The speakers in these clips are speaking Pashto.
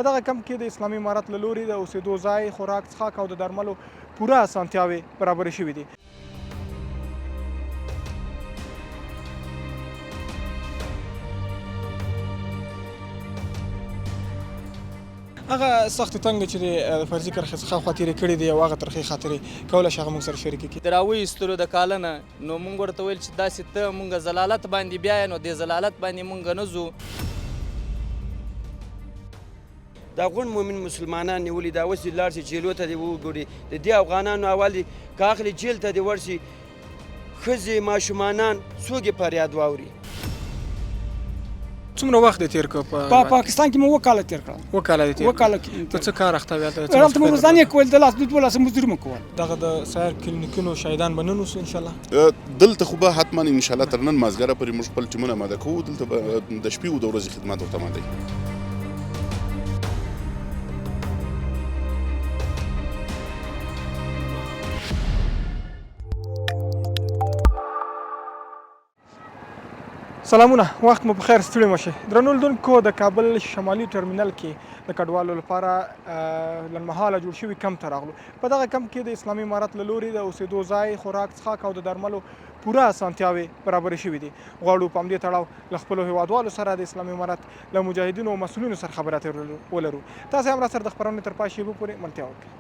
په دغه کمپ کې د اسلامي امارت له لوري د اوسېدو ځای، خوراک، څښاک او د درملو پوره اسانتیاوې برابرې شوې دي. هغه سختې تنګې چې د فرضي کرښې څخه خوا تېرې کړې دي او هغه ترخې خاطرې کولای شي هغه موږ سره شریکې کړي. د راویستلو د کاله نه نو مونږ ورته ویل چې داسې ته مونږ ذلالت باندې بیایې نو دې ذلالت باندې مونږ نه ځو. دا غونډ مؤمن مسلمانان نیولي، دا اوس دې لاړ شي جیلو ته دې وګوري، د دې افغانانو احوال دې که اخلي جیل ته دې ورشي، ښځې ماشومانان څوک یې فریاد واوري. څومره وخت دې تېر کړ په پاکستان کې؟ مو اووه کاله تېر کړل. اووه کاله دې تېر کړل. په څه کار اخته وې هلته؟ هلته مو روزانې کول، د لاس د دوو لاسو مزدوري مو کول. دغه د سایر کلینیکونو شاهدان به نن اوسو ان شاءالله؟ دلته خو به حتما ان شاءالله تر نن مازدیګره پورې موږ خپل ټیمونه اماده کوو، دلته به د شپې او د ورځې خدمات ورته اماده وي. سلامونه، وخت مو په خیر، ستړي مه شئ. درنو لیدونکو، د کابل شمالي ټرمینل کې د کډوالو لپاره لنډمهاله جوړ شوي کمپ ته راغلو. په دغه کمپ کې د اسلامي امارت له لوري د اوسېدو ځای، خوراک، څښاک او د درملو پوره اسانتیاوې برابرې شوې دي. غواړو په همدې تړاو له خپلو هیوادوالو سره د اسلامي امارت له مجاهدینو او مسؤلینو سره خبرې اترې ولرو. تاسې هم راسره د خپرونې تر پای شېبو پورې ملتیا وکړئ.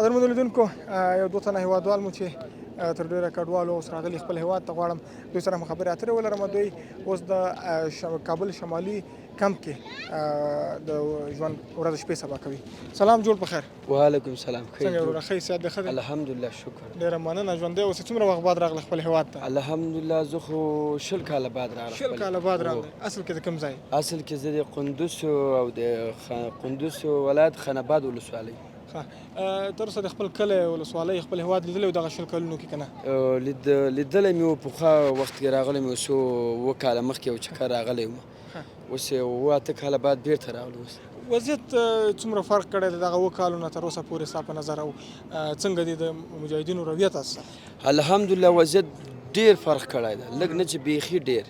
قدرمنو لیدونکو، یو دوه تنه هیوادوال مو چې تر ډېره کډوالو اوس راغلي خپل هیواد ته، غواړم دوی سره هم خبرې اترې ولرم. دوی اوس د کابل شمالي کمپ کې د ژوند ورځ شپې سبا کوي. سلام، جوړ په خیر. وعلیکم سلام، ښه څنګه وروره؟ ښه صحت دې ښه دی؟ الحمدلله شکر. ډېره مننه، ژوندی اوسې. څومره وخت بعد راغله خپل هیواد ته؟ الحمدلله، زه خو 20 کاله بعد راغله. 20 کاله بعد راغله. اصل کې د کوم ځای؟ اصل کې زه د قندوز او د قندوز ولایت خان آباد ولسوالۍ. ښه، تر اوسه د خپل کلی، ولسوالۍ، خپل هیواد لیدلی و دغه 20 کلونو کې که نه؟ لیدلی مې و، پخوا وخت کې راغلی مې و، څو 7 کاله مخکې یو چکر راغلی وم، اوس 7 8 کاله بعد بیرته راغلو. اوس وضعیت څومره فرق کړی دی دغه 7 کالو نه تر اوسه پورې ستا په نظر، او څنګه دی د مجاهدینو رویه تاسو سره؟ الحمدلله وضعیت ډیر فرق کړی دی، لږ نه چې بیخي ډیر.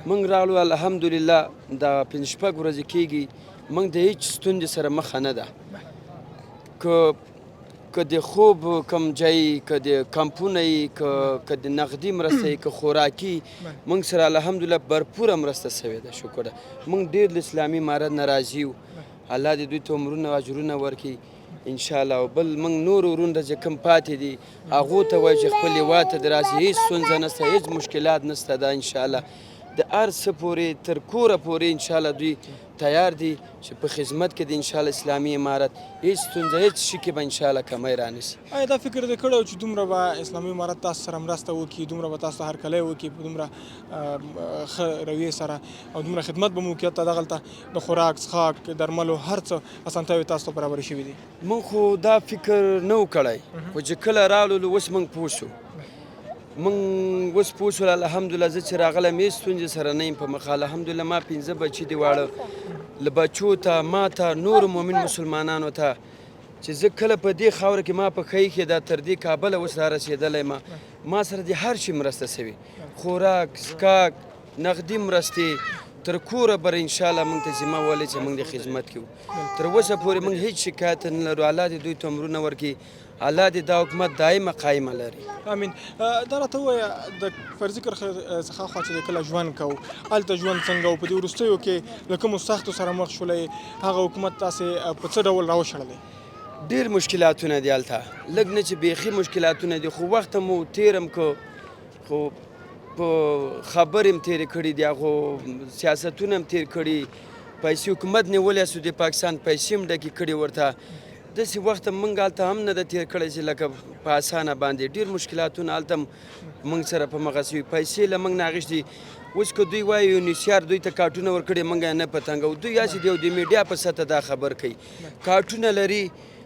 مونږ راغلو الحمدلله دا پنځه شپږ ورځې کېږي، مونږ د هیڅ ستونزې سره مخه نه ده، که د خوب کوم ځای، که د کمپونه، که د نقدي مرسته، که خوراکي، مونږ سره الحمدلله برپوره مرسته شوې ده، شکر ده. مونږ ډېر له اسلامي امارت نه راضي یو، الله دې دوی ته عمرونه او اجرونه ورکړي انشاءالله. او بل مونږ نور ورونه چې کوم پاتې دي هغو ته وایو چې خپل هېواد ته دې راشي، هېڅ ستونزه نشته، هېڅ مشکلات نشته ده انشاءالله. د هر څه پورې تر کوره پورې انشاءالله دوی تیار دي چې په خدمت کې د انشاءالله اسلامي امارت، هیڅ ستونزه هیڅ شي کې به انشاءالله کمی رانه شي. آیا دا فکر دې کړی و چې دومره به اسلامي امارت تاسو سره مرسته وکړي، دومره به تاسو ته هرکلی وکړي په دومره ښه رویې سره، او دومره خدمت به مو وکړي، حتی دغلته د خوراک، څښاک، درملو هر څه اسانتیاوې تاسو ته برابرې شوې دي؟ موږ خو دا فکر نه و کړی، خو چې کله رالو اوس موږ پوه شو، مونږ اوس پوه شول الحمدلله. زه چې راغلم هېڅ ستونزې سره نه یم په مخه الحمدلله. ما پنځه بچي دي واړه، له بچو ته، ما ته، نورو مؤمن مسلمانانو ته چې زه کله په دې خاوره کې ما پښه ایښې ده تر دې کابله اوس را رسېدلی ما ما سره د هر شي مرسته شوې، خوراک، څښاک، نقدي مرستې تر کوره بر انشاءالله موږ ته ذمه ولې چې موږ د خدمت کې تر اوسه پورې موږ هیڅ شکایت نه لرو. الله دې دوی ته عمرونه ورکړي، الله دې دا حکومت دایمه قایمه لري. امین. دا راته ووایه د فرضي کرښې څخه اخوا چې کله ژوند کوو هلته ژوند څنګه و، په دې وروستیو کې له کومو سختو سره مخ شولئ، هغه حکومت تاسې په څه ډول راوشړلئ؟ ډېر مشکلاتونه دي هلته، لږ نه چې بیخي مشکلاتونه دي، خو وخت مو تېرم که خو په خبرې هم تېرې کړې دي، هغو سیاستونه هم تېر کړي، پیسې حکومت نیولی سو د پاکستان پیسې هم ډکې کړې ورته. داسې وخت مونږ هلته هم نه ده تېر کړی چې لکه په اسانه باندې، ډېر مشکلاتونه هلته مونږ سره په مخه سوي، پیسې له مونږ نه اخیستي. اوس که دوی وایي یونیسیار دوی ته کارټونه ورکړي، مونږ یې نه په تنګوو، دوی هسې د یو د میډیا په سطح دا خبر کوي، کارټونه لري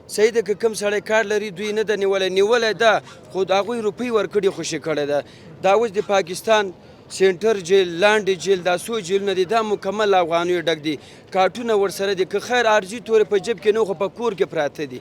صحیح ده، که کوم سړی کار لري دوی نه ده نیولی، نیولی ده خو د هغوی روپۍ ورکړي خوشې کړی ده. دا اوس د پاکستان سینټر جیل، لاندې جیل، دا څو جیلونه دي، دا مکمل افغانیو ډک دي، کارټونه ورسره دي. که خیر عارضي تورې په جیب کې نه، خو په کور کې پراته دي.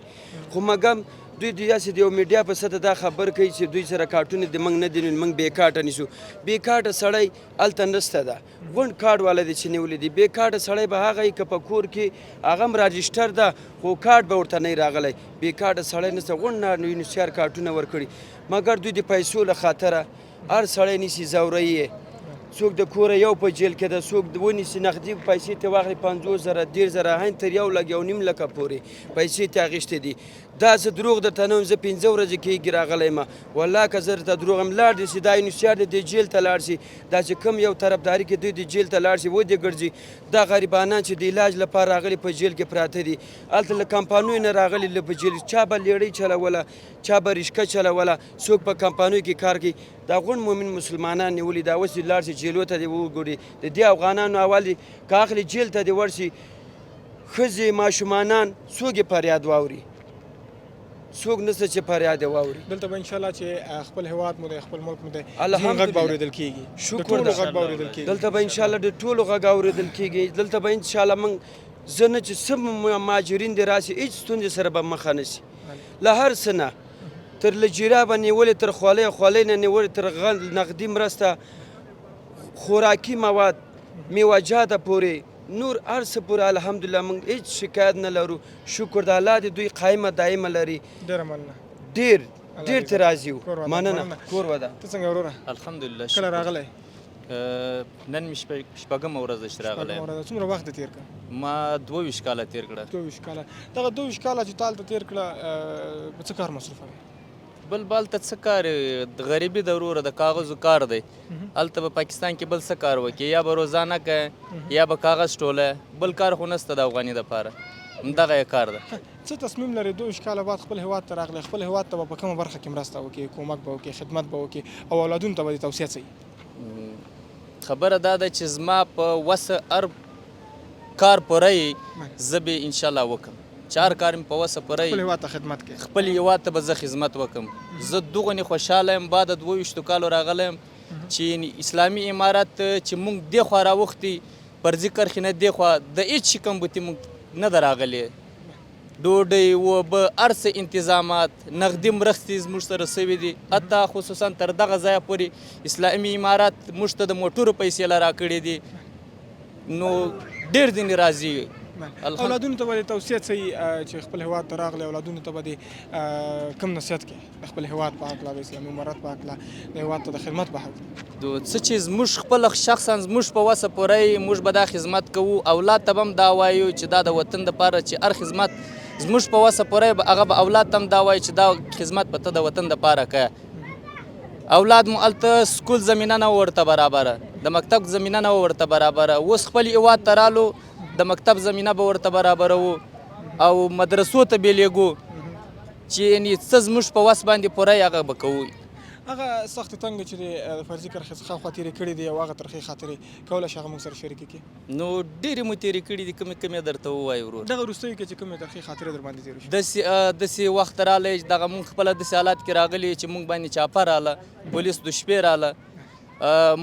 خو مګم دوی د داسې د یو میډیا په سطح دا خبر کوي چې دوی سره کارټونه دي، موږ نه دي، موږ بې کارټه نیسو. بې کارټه سړی هلته نشته ده، غونډ کارت والا دي چې نیولي دي. بې کارټه سړی به هغه که په کور کې هغه هم راجسټر ده، خو کارت به ورته نه راغلی. بې کارټه سړی نشته، غونډ یونیسیار کارټونه ورکړي، مګر دوی د پیسو له خاطره هر سړی نیسي، ځوروي یې. څوک د کوره یو په جیل کې ده، څوک ونیسي نقدي پیسې ته واخلي 50,000، 30,000، هن تر 1 لک 1.5 لک پورې پیسې ته اخیستې دي. دا زه دروغ درته نه وایم، زه 5 ورځې کېږي راغلی یم، والله که زه درته دروغ یم. لاړ دې سي، دا یونیسیار دې جیل ته لاړ سي، دا چې کوم یو طرفداري کې دوی د جیل ته لاړ سي ودې ګرځي. دا غریبانان چې د علاج لپاره راغلي په جیل کې پراته دي، هلته له کمپانیو نه راغلي له په جیل، چا به لیړۍ چلوله، چا به ریشکه چلوله، څوک په کمپانیو کې کار کوي. دا غونډ مؤمن مسلمانان نیولي، دا اوس دې لاړ سي جیلو ته دې وګوري، د دې افغانانو اول دي که اخلي جیل ته دې ورسي، ښځې ماشومانان څوک یې فریاد واوري، څوک نشته چې فریاد یې واوري. دلته به انشاءالله چې خپل هیواد مو دی، خپل ملک مو دی، زموږ غږ به اورېدل کېږي، د ټولو غږ به اورېدل کېږي. دلته به انشاءالله د ټولو غږ اورېدل کېږي. دلته به انشاءالله موږ زه نه چې څه مهاجرین دې راسي، هېڅ ستونزې سره به مخه نه سي، له هر څه نه تر له جرابه نیولې تر خولۍ، خولۍ نه نیولې تر نقدي مرسته، خوراکي مواد، میوهجاته پورې، نور هر څه پورې الحمدلله موږ هېڅ شکایت نه لرو. شکر د الله دې دوی قایمه دایمه لري. ډېره مننه، ډېر ډېر ترې راضي یو. مننه، کور ودان. ته څنګه وروره؟ الحمدلله. کله راغلی؟ نن مې شپږمه ورځ ده چې راغلی یم. څومره وخت دې تېر کړ؟ ما 22 کاله تېر کړه. 22 کاله. دغه 22 کاله چې تا هلته تېر کړه، په څه کار مصروفه وې؟ بل به هلته څه کار، غریبي ده وروره، د کاغذو کار دی. هلته به پاکستان کې بل څه کار وکړي، یا به روزانه کوې یا به کاغذ ټوله، بل کار خو نشته د افغاني دپاره، همدغه یې کار ده. څه تصمیم لرې 22 کاله بعد خپل هیواد ته راغلی، خپل هیواد ته به په کومه برخه کې مرسته وکړې، کومک به وکړې، خدمت به وکړې او اولادونو ته به دې توصیه څه وي؟ خبره دا ده چې زما په وسه هر کار پوره یي، زه به انشاءالله وکړم، چې هر کار مې په وسه پوره خپل هیواد ته خدمت کوې؟ خپل هیواد ته به زه خدمت وکړم. زه دغونې خوشحاله یم، بعد 22 کالو راغلی یم چې اسلامي امارت چې موږ دې خوا راوښتي فرضي کرښې نه دې خوا د هېڅ شي کمبوتي موږ نه ده راغلې، ډوډۍ، اوبه، هر څه انتظامات، نقدي مرستې زموږ سره سوي دي. حتی خصوصا تر دغه ځایه پورې اسلامي امارت موږ ته د موټرو پیسې لا راکړي دي، نو ډېر ځینې راضي یو. اولادونو ته به دې توصیه څه وي چې خپل هیواد ته راغلې، اولادونو ته به دې کوم نصیحت کوې د خپل هیواد په هکله، د اسلامي امارت په هکله، د هیواد ته د خدمت په هکله؟ څه چې زموږ خپل شخصا زموږ په وسه پوره یي، موږ به دا خدمت کوو. اولاد ته به هم دا وایو چې دا د وطن دپاره چې هر خدمت زموږ په وسه پوره یي، هغه به اولاد ته هم دا وایو چې دا خدمت به ته د وطن دپاره کوې. اولاد مو هلته سکول زمینه نه ورته برابره، د مکتب زمینه نه ورته برابره، اوس خپل هیواد ته رالو د مکتب زمینه به ورته برابروو او مدرسو ته به لېږو چې یعنې څه زموږ په وس باندې پوره یي هغه به کوو. هغه سختې تنګې چې د فرضي کرښې څخه خوا تېرې کړې دي او هغه ترخې خاطرې کولی شي هغه موږ سره شریکې کړي؟ نو ډېرې مو تېرې کړې دي، کومې کومې درته ووایو ورور؟ دغه وروستیو کې چې کومې ترخې خاطرې در باندې تېرې شوې؟ داسې وخت راغلی چې دغه موږ خپله داسې حالات کې راغلي چې موږ باندې چاپه راله، پولیس د شپې راله،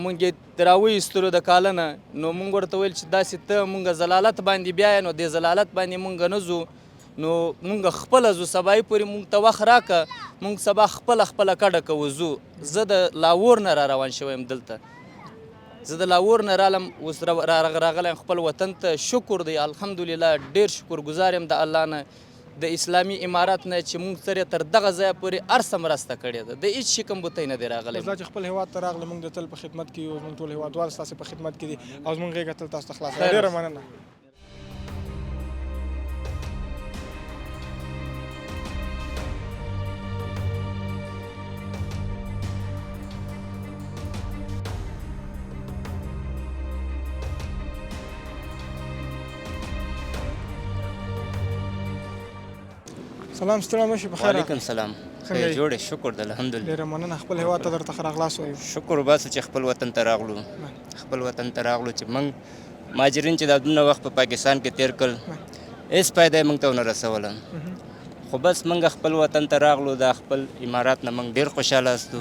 موږ یې راویستلو د کاله نه، نو موږ ورته ویل چې داسې ته موږ ذلالت باندې بیا یې، نو دې ذلالت باندې موږ نه ځو، نو موږ خپله ځو، سبایي پورې موږ ته وخت راکړه، موږ سبا خپله خپله کډه کوو ځو. زه د لاهور نه را روان شوی یم دلته، زه د لاهور نه رالم، اوس راغلی یم خپل وطن ته. شکر دی الحمدلله، ډېر شکر ګزار یم د الله نه، د اسلامي امارت نه چې موږ سره تر دغه ځایه پورې هر څه مرسته کړې ده، د هېڅ شي کمبوتۍ نه دی راغلی. بس دا چې خپل هیواد ته راغلې، موږ د تل په خدمت کې یو، زموږ ټول هیوادوال ستاسې په خدمت کې دي او زموږ غېږه تل تاسو ته خلاصه ده. ډېره مننه. سلام، ستړی مه شې، په خیر. وعلیکم سلام، خیر جوړ، شکر ده الحمدلله. ډېره مننه، خپل هیواد ته درته ښه راغلاست وایو. شکر وباسو چې خپل وطن ته راغلو، خپل وطن ته راغلو چې موږ مهاجرین چې دا دومره وخت په پاکستان کې تېر کړ، هېڅ فایده یې موږ ته ونه رسوله، خو بس موږ خپل وطن ته راغلو، دا خپل امارات نه موږ ډېر خوشحاله استو.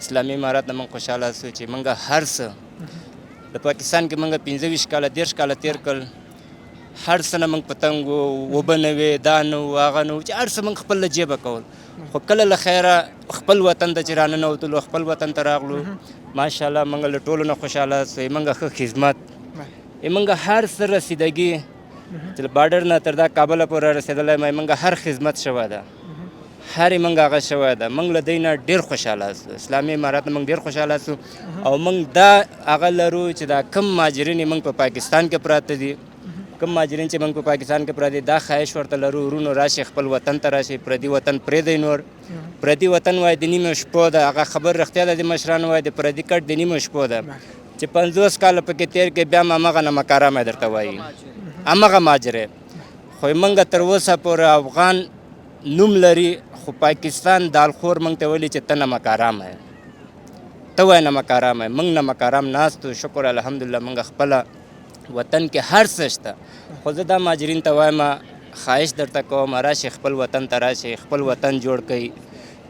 اسلامي امارت نه موږ خوشحاله سو چې موږ هر څه د پاکستان کې موږ 25 کاله 30 کاله تیر کړ، هر څه نه موږ په تنګ وو، اوبه نه وې، دا نه وو، هغه نه وو، چې هر څه موږ خپل له جیبه کول. خو کله له خیره خپل وطن ته چې راننوتلو، خپل وطن ته راغلو، ماشاءالله موږ له ټولو نه خوشحاله سو. موږ ښه خدمت، موږ هر څه رسیدګي چې له بارډر نه تر دا کابله پورې رسېدلی ما، موږ هر خدمت شوی ده، هر موږ هغه شوی ده. موږ له دی نه ډېر خوشحاله سو، اسلامي امارت نه موږ ډېر خوشحاله سو. او موږ دا هغه لرو چې دا کم مهاجرین موږ په پاکستان کې پراته دي، کوم مهاجرین چې موږ په پاکستان کې پراته دي، دا خواهش ورته لرو ورونو راشي خپل وطن ته راشي، پردي وطن پرېږدئ. نور پردي وطن وایي د نیمو شپو ده، هغه خبر رښتیا ده، د مشرانو وایي د پردي کټ د نیمو شپو ده، چې 50 کاله پکې تېر کړې بیا هم هماغه نمک حرامه درته وایي، هماغه مهاجرې. خو موږ تر اوسه پورې افغان نوم لري، خو پاکستان دالخور موږ ته ویلي چې ته نمک حرامه یې، ته وایې نمک حرامه یې. موږ نمک حرام ناست یو، شکر الحمدلله موږ خپله وطن کې هر څه شته. خو زه دا مهاجرین ته وایم، خواهش درته کوم راشي خپل وطن ته راشي، خپل وطن جوړ کړئ،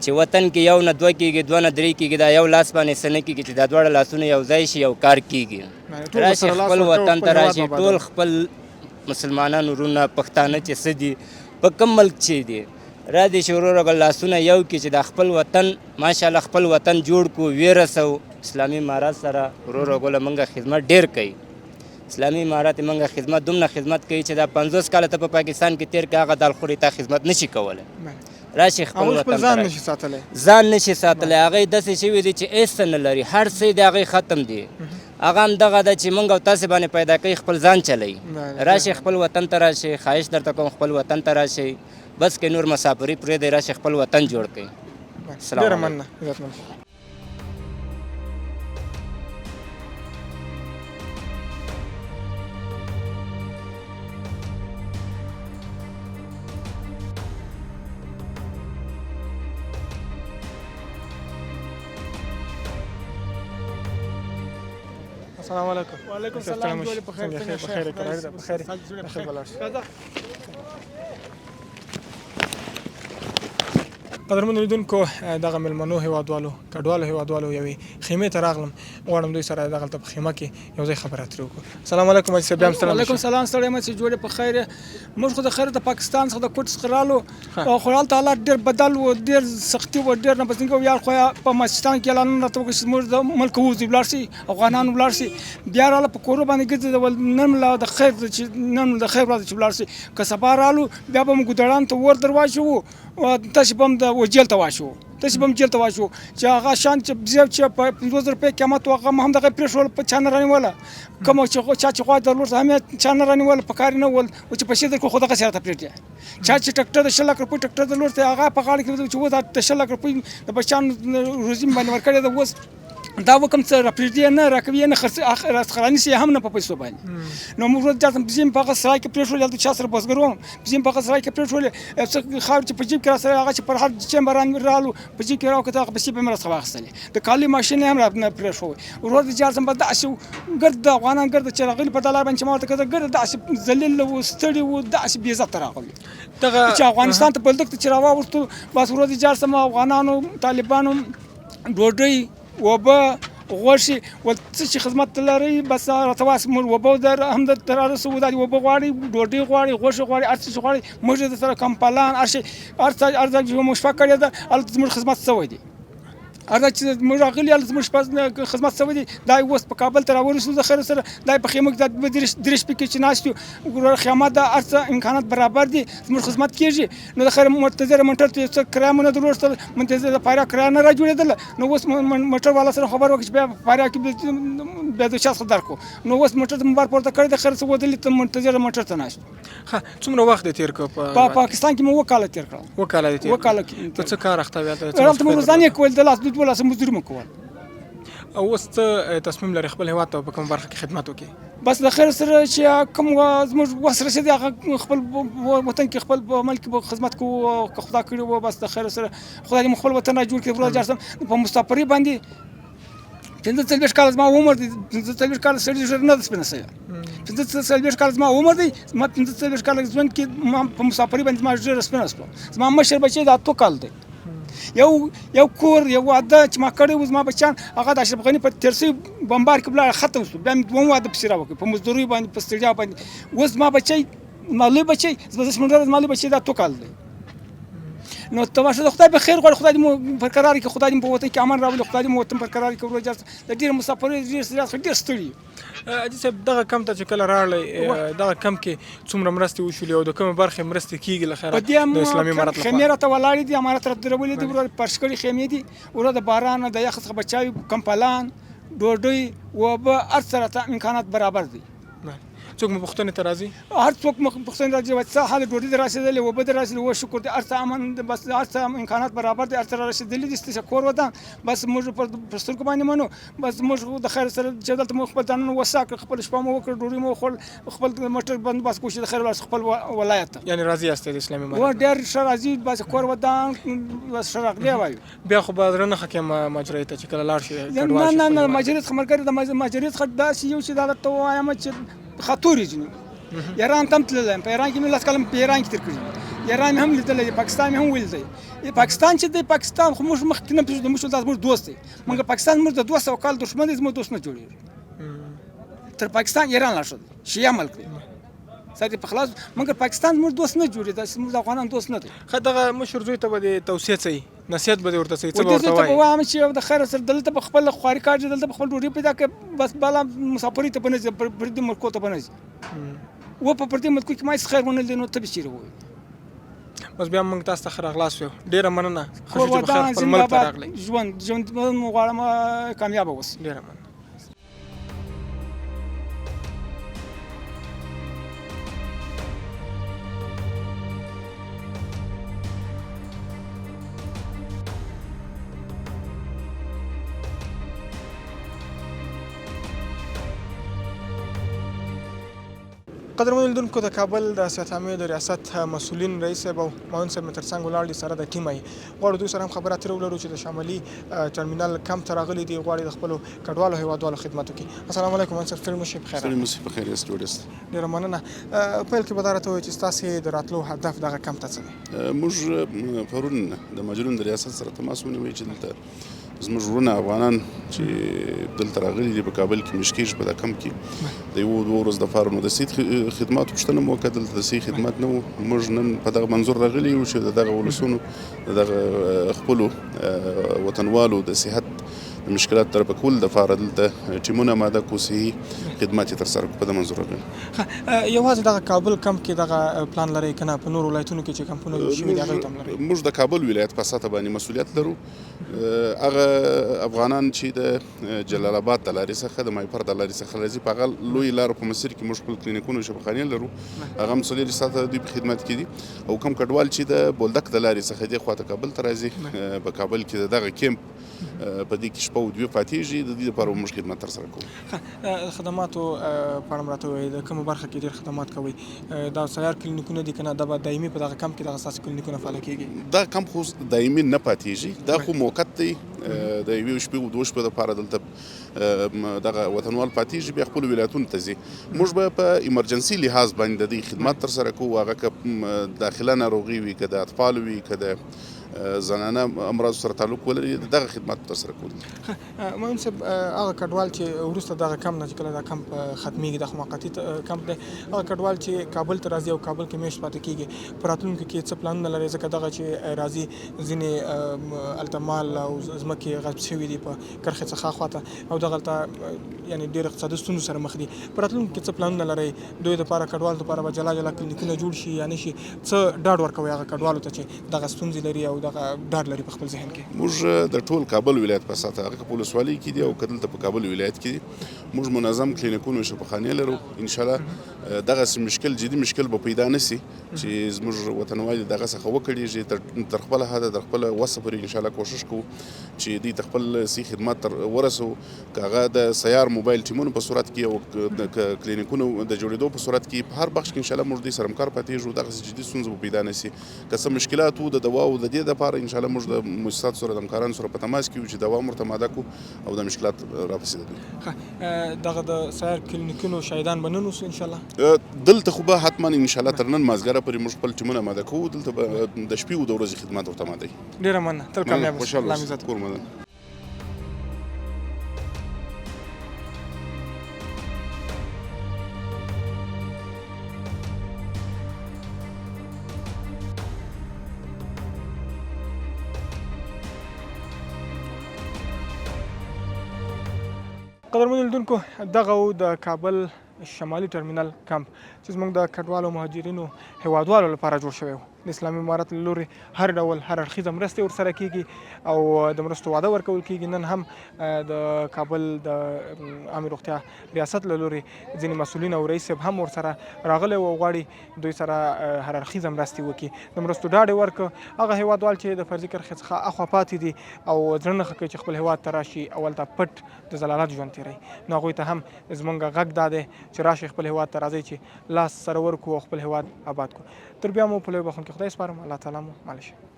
چې وطن کې یو نه دوه کېږي، دوه نه درې کېږي، دا یو لاس باندې څه نه کېږي، چې دا دواړه لاسونه یو ځای شي یو کار کېږي. راشي خپل وطن ته راشي، ټول خپل مسلمانان ورونه پښتانه چې څه دي په کوم ملک چې دي را دي شي وروره لاسونه یو کړي، چې دا خپل وطن ماشاءالله خپل وطن جوړ کړو، ویې رسوو. اسلامي امارت سره وروره ګله موږ خدمت ډېر کوي، اسلامي امارت موږ خدمت دومره خدمت کوي چې دا 50 کاله ته په پاکستان کې تېر کړه، هغه دالخوري تا خدمت نشي کولی. راشي خپل وطن ځان نشي ساتلی، ځان نشي ساتلی. هغه داسې شوي دي چې هېڅ څه نه لري، هر څه د هغې ختم دي. هغه هم دغه ده چې موږ او تاسې باندې پیدا کوي، خپل ځان چلوي. راشي خپل وطن ته راشي، خواهش درته کوم خپل وطن ته راشي، بس که نور مسافري پرېږدئ، راشي خپل وطن جوړ کړئ. ډېره مننه، عزتمن. السلام علیکم. وعلیکم السلام، جوړ په خیر؟ څنګه؟ په خیر، قرار ده، په خیر، خیر ولاړ. قدرمنو لیدونکو، دغه مېلمنو هېوادوالو، کډوالو هېوادوالو یوې خیمې ته راغلم، غواړم دوی سره دغلته په خیمه کې یو ځای خبرې اترې وکړو. السلام علیکم حاجي صاحب. بیا هم سلام. وعلیکم سلام، ستړی مه شې، جوړې په خیر؟ موږ خو د خیر د پاکستان څخه د کوټ څخه رالو، او خو هلته حالات ډېر بدل و، ډېر سختي و، ډېر نه بسنګ و. یار خو په پاکستان کې اعلانونه راته وکړل چې موږ د ملک ووځو، ولاړ شي افغانان، ولاړ شي. بیا راله په کورو باندې ګرځېدل، نن لا د خیر چې نن د خیر ورځ چې ولاړ شي، که سبا رالو بیا به موږ ګودړان ته ور در واچوو، تاسې به هم د جیل ته واچوو، تاسې به هم جیل ته واچوو. چې هغه شان چې بزې چې په 50 روپۍ قیمت و، هغه هم دغه پرېښول، په چا نه رانیوله، کوم چې چا چې غوا درلود هم یې چا نه رانیوله، په کار یې نه ول چې پیسې درکړو، خو دغسې راته پرېږدي. چا چې ټکټر د 20 لک روپۍ ټکټر درلود، هغه په غاړه کې چې اوس دا د 20 لک روپۍ د بچیانو روزي مې باندې ورکړې ده، اوس دا وکم څه راپرېږدي یې نه، راکوي یې نه، خرڅ راڅخه رانیسي یې هم نه په پیسو باندې. نو موږ ورته چاته بزې مې په هغه سرای کې پرېښولې، هلته چا سره بزګر وم، بزې مې په هغه سرای کې پرېښولې، څه خاورې چې په جیب کې راسره هغه چې پر هر چمبه رالو په جیب کې راوکته، هغه پیسې به مې راڅخه واخیستلې، د کالي ماشین یې هم را نه پرېښوی. ورور د جار به داسې ګرد د افغانان ګرد چې راغلي په دا لار باندې چې ما ورته کتل، ګرد داسې ذلیل وو، ستړي وو، داسې بې عزته راغلي دغه چې افغانستان ته بلدک ته چې راواوښتو، بس ورور د جار سم افغانانو طالبانو ډوډۍ، اوبه، غوښې ول څه چې خدمت لري بس راته واسه، موږ اوبه در هم درته رارسوو، دا اوبه غواړي، ډوډۍ غواړي، غوښې غواړي، هر څه چې غواړي موږ یې درسره کمپلان هر شی هر څه هر ځای چې موږ شپه کړې ده هلته زموږ خدمت شوی دی، هر ځای چې موږ راغلي هلته زموږ شپه خدمت شوی دی. دا اوس په کابل ته راورسېدو د خیر سره، دا په خیمه کې دا دوه درې شپې کې چې ناست یو، خیمه ده، هر څه امکانات برابر دي، زموږ خدمت کېږي. نو د خیر منتظر موټر ته یو څه کرایه مو نه درلوده، منتظر د فاریاب کرایه نه را جوړېدله، نو اوس موټر والا سره خبر وکړه چې بیا فاریاب کې بیا د چا څخه درکړو، نو اوس موټر ته مو بار پورته کړی د خیر څه ودرېدل ته منتظر موټر ته ناست. ښه، څومره وخت دې تېر کړ په پاکستان کې؟ مو 7 کاله تېر کړل. 7 کاله دې تېر 7 کاله. په څه کار اخته وې هلته؟ هلته مو روزانې کول، د لاس د دوه لاسه مزدوري مو کول. او اوس څه تصمیم لرې خپل هېواد ته په کومه برخه کې خدمت وکړې؟ بس د خیر سره چې کوم زموږ وس رسېدی هغه خپل وطن کې خپل ملک کې خدمت کوو، که خدا کړي وو. بس د خیر سره خدای دې مو خپل وطن را جوړ کړي. ورور جار سم په مسافرۍ باندې 45 کاله زما عمر دی، 45 کاله سړي ږیره نه ده سپینه شوې، 45 کاله زما عمر دی، زما 45 کاله ژوند کې ما په مسافرۍ باندې زما ږیره سپینه شوه. زما مشر بچی د 8 کال دی، یو یو کور یو واده چې ما کړی و زما بچیان هغه د اشرف غني په تېر شوي بمبار کې ولاړ ختم شو. بیا مې دوم واده پسې راوکړ په مزدورۍ باندې، په ستړیا باندې. اوس زما بچی، زما لوی بچی، زما لوی بچی دا تو کال دی. نو ته د خدای په خیر غواړي، خدای دې مو پر قرار کړي، خدای دې مو په وطن کې امن راولي، خدای دې مو وطن پر قرار کړي. ورور جان، د ډېرې مسافرۍ ډېر ستړیا څخه ډېر ستړي یو. حاجي صاحب، دغه کمپ ته چې کله راغلی، دغه کمپ کې څومره مرستې وشولې او د کومې برخې مرستې کېږي له خیره د اسلامي امارت لخوا؟ خیمې راته ولاړې دي، امارت راته درولې دي ورور، فرش کړي خیمې دي ورور، د باران د یخ څخه بچاوي، کمپلان، ډوډۍ، اوبه، هر څه راته امکانات برابر دي. څوک مو پوښتنې ته راځي؟ هر څوک مو پوښتنې راځي، وایي څه حال، ډوډۍ دې رسېدلې، اوبه دې رسېدلې؟ و شکر دی، هر څه امن دی، بس هر څه امکانات برابر دي، هر څه را رسېدلي دي. ستاسو کور ودان، بس موږ پر سترګو باندې منو. بس موږ د خیر سره چې دلته مو خپل ځانونه وسا کړ، خپل شپه مو وکړه، ډوډۍ مو وخوړل، خپل موټر بندوبست کوو چې د خیر ولاړ خپل ولایت ته. یعنې راضي یاست د اسلامي امارت؟ و ډېر ښه راضي، بس کور ودان، بس ښه راغلې وایو. بیا خو به زړه نه ښه کړې ماجرۍ ته چې کله لاړ شې، کډوال شې؟ نه نه، ماجرۍ څخه ملګری د ماجرۍ څخه داسې یو چې دا درته ووایم چې خطورې ځینې. ایران ته هم تللی یم، په ایران کې مې 10 کاله په ایران کې تېر کړي دي، ایران مې هم لیدلی دی، پاکستان مې هم ولیدی. پاکستان چې دی، پاکستان خو موږ مخکې نه پېژندو، موږ دا زموږ دوست دی، مګر پاکستان زموږ د 200 کال دښمن دی، زموږ دوست نه جوړېږي. تر پاکستان ایران لا ښه دی، شیعه ملک دی، سر دې په خلاص، مګر پاکستان زموږ دوست نه جوړېږي، داسې زموږ د افغانانو دوست نه دی. ښه، دغه مشر زوی ته به دې توصیه څه وي، نصیحت به دې ورته څه وي، څه به ورته وایې؟ ته به وایم چې د خیر سره دلته په خپل خواري کار، دلته په خپل ډوډۍ پیدا کړې، بس بلا مسافرۍ ته به نه ځي، پردي ملکو ته به نه ځي. و په پردي ملکو کې ما هېڅ خیر ونه لید، نو ته به چېرې ووایې؟ بس بیا موږ تاسو ته ښه راغلاست ویو، ډېره مننه، ښه شو چې په خیر خپل ملک ته راغلئ. ژوند ژوند مو غواړم کامیابه اوسئ. ډېره مننه. قدرمنو لیدونکو، د کابل د صحت عامې د ریاست مسؤلین رئیس صاحب او معاون صاحب مې ترڅنګ ولاړ دي، سره د ټیمه یې. غواړو دوی سره هم خبرې اترې ولرو چې د شمالي ټرمینل کمپ ته راغلي دي، غواړي د خپلو کډوالو هیوادوالو خدمت وکړي. السلام علیکم معاون صاحب، ستړي مه شئ، په خیر ستړي مه شئ، په خیر یاست، جوړ یاست؟ ډېره مننه. پیل کې به دا راته ووایئ چې ستاسې د راتلو هدف دغه کمپ ته څه دی؟ موږ پرون د مهاجرینو د ریاست سره تماس ونیوی چې دلته زموږ وروڼه افغانان چې دلته راغلي دي، په کابل کې مېشت کېږي، په دا کمپ کې د یو دوو ورځو دپاره، نو د صحي خدماتو پوښتنه مو وکړه. دلته د صحي خدمت نه و. موږ نن په دغه منظور راغلي یو چې د دغه ولسونو، د دغه خپلو وطنوالو د صحت د مشکلات ترفع کولو دپاره دلته ټیمونه آماده کړو، صحي خدمات یې ترسره کړو، په دې منظور راغلي. یوازې دغه کابل کمپ کې دغه پلان لرئ که نه په نورو ولایتونو کې چې کمپونه جوړ شوي دي هغوی ته هم لرئ؟ موږ د کابل ولایت په سطح باندې مسؤلیت لرو. هغه افغانان چې د جلال آباد د لارې څخه، د مایپر د لارې څخه راځي، په هغه لوی لارو په مسیر کې موږ خپل کلینیکونه او شفاخانې لرو، هغه هم 24 ساعته دوی په خدمت کې دي. او کوم کډوال چې د بولدک د لارې څخه دې خواته کابل ته راځي، په کابل کې د دغه کیمپ په دې کې شپه او دوې پاتېږي، د دې لپاره موږ خدمت ترسره کوو. خدماتو په اړه راته ووایئ، د کومه برخه کې ډېر خدمات کوئ؟ دا سیار کلینیکونه دي که نه دا به دایمي په دغه کمپ کې دغه ستاسو کلینیکونه فعاله کېږي؟ دا کمپ خو دایمي نه پاتېږي، دا خو موقت دی، د یوې شپې او دوو شپو لپاره دلته دغه وطنوال پاتېږي، بیا خپلو ولایتونو ته ځي. موږ به په ایمرجنسي لحاظ باندې د دې خدمت ترسره کوو، هغه که داخله ناروغي وي، که د اطفالو وي، که د زنانه امراضو سره تعلق ولري، دغه خدمت ترسره کوو. معین صاحب، هغه کډوال چې وروسته دغه کمپ نه، چې کله دا کمپ ختمېږي، دا خو موقتي کمپ دی، هغه کډوال چې کابل ته راځي او کابل کې مېشت پاتې کېږي، په راتلونکي کې څه پلانونه لري؟ ځکه دغه چې راځي ځینې هلته مال او ځمکې غصب شوي دي په کرښې څخه خواته او دغلته یعنې ډېر اقتصادي ستونزو سره مخ دي. په راتلونکي کې څه پلانونه لرئ دوی دپاره، کډوالو دپاره به جلا جلا کلینیکونه جوړ شي یا نه شي؟ څه ډاډ ورکوئ هغه کډوالو ته چې دغه ستونزې لري او دغه ډاډ لري په خپل ذهن کې؟ موږ د ټول کابل ولایت په سطح، هغه که په ولسوالۍ کې دي او که دلته په کابل ولایت کې دي، موږ منظم کلینیکونه او شفاخانې لرو. انشاءالله دغسې مشکل، جدي مشکل به پیدا نه شي چې زموږ وطنوال دغه څخه وکړېږي. تر خپله حده، تر خپله وسه پورې انشاءالله کوشش کوو چې دوی ته خپل صحي خدمت تر ورسوو، که هغه د سیار موبایل ټیمونو په صورت کې او که کلینیکونو د جوړېدو په صورت کې، په هر بخش کې انشاءالله موږ دوی سره همکار پاتېږو. دغسې جدي ستونزه به پیدا نه شي. که څه مشکلات وو د دواو د دې لپاره ان شاء الله موږ د موسساتو سره د همکارانو سره په تماس کې یو چې دوام ورته ماده کو او دا مشکلات راپسې د دوی. دغه د سایر کلینیکونو شاهدان به نن اوسو ان شاء الله؟ دلته خو به حتما ان شاء الله تر نن مازګره پورې موږ خپل ټیمونه آماده کوو، دلته به د شپې او د ورځې خدمات ورته آماده وي. ډیره مننه، تل کامیاب اوسئ، الله مو عزت. کور مدن. قدرمنو لیدونکو، دغه و د کابل شمالي ټرمینل کمپ چې زموږ د کډوالو مهاجرینو هیوادوالو لپاره جوړ شوی و. د اسلامي امارت له لوري هر ډول هر اړخیزه مرستې ورسره کیږي او د مرستو وعده ورکول کیږي. نن هم د کابل د عامې روغتیا ریاست له لوري ځینې مسؤلین او رئیس صاحب هم ورسره راغلی او غواړي دوی سره هر اړخیزه مرستې وکړي. د مرستو ډاډ یې ورکړ. هغه هیوادوال چې د فرضي کرښې څخه اخوا پاتې دي او زړه نه ښه کوي چې خپل هیواد ته راشي او هلته پټ د ذلالت ژوند تېروي، نو هغوی ته هم زمونږ غږ دا دی چې راشئ خپل هیواد ته راځئ چې لاس سره ورکړو او خپل هیواد آباد کړو. تر بیا مو په لوی بخښونکي خدای سپارم. الله تعالی مو مل شه.